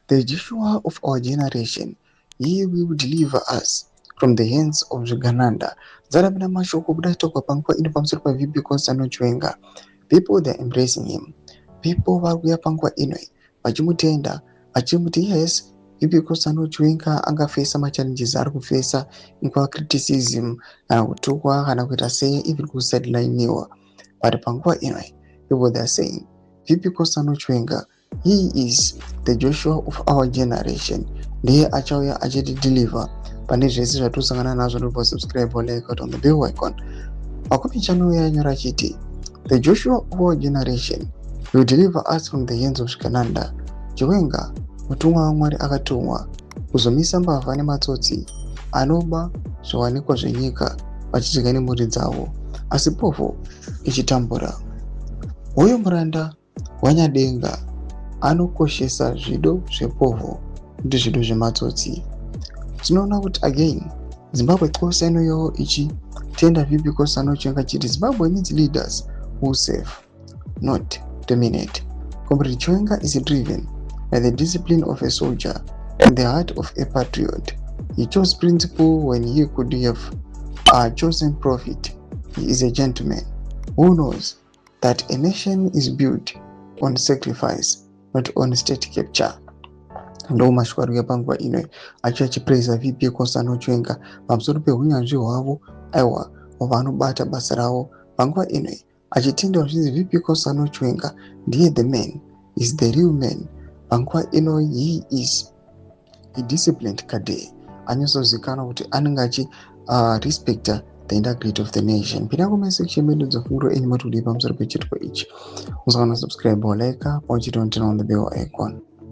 "The Joshua of our generation, he will deliver us from the hands of zvigananda." Zarapinda mashoko kuda togwa panguva ino pamusoro paVP Constantino Chiwenga. People, they are embracing him. People vari kuuya panguva ino vachimutenda, vachimuti yes, VP Constantino Chiwenga angafesa machallenges ari kufesa, ingava criticism kana kutukwa kana kuita sei, even kusidelineiwa, but panguva ino people, they are saying VP Constantino Chiwenga, he is the Joshua of our generation, ndiye achauya achitideliver pane zvese zvatosangana nazvo. Ndobva subscribe, like on the bell icon. Makopi channel yanyora achiti, "The Joshua of our generation will deliver us from the hands of zvigananda. Chiwenga mutumwa waMwari akatumwa kuzomisa mbavha nematsotsi anoba zviwanikwa zvenyika vachidya nemhuri dzavo, asi povho ichitambura. Hoyo muranda wanyadenga anokoshesa zvido zvepovho kuti zvido zvematsotsi." Tinoona kuti again Zimbabwe Xhosa inoyowo ichitenda VP Constantino Chiwenga chiti, "Zimbabwe needs leaders who serve, not dominate. Comrade Chiwenga is driven by the discipline of a soldier and the heart of a patriot. He chose principle when he could have chosen profit. He is a gentleman who knows that a nation is built on sacrifice, not on state capture." Ndo mashoko ari kuuya panguva ino acho achipraisa VP Constantino Chiwenga pamusoro peunyanzvi hwavo, aiwa, vanobata basa ravo panguva ino, achitenda zvinzi VP Constantino Chiwenga ndiye the man, is the real man panguva ino. He is a disciplined cadre anyatsozikanwa kuti anenge achi respecta the integrity of the nation. Pinda comment section medu dzofunguro enyu, matodii pamusoro pechitiko ichi? Musakana subscribe, like, pamwe chete on the bell icon.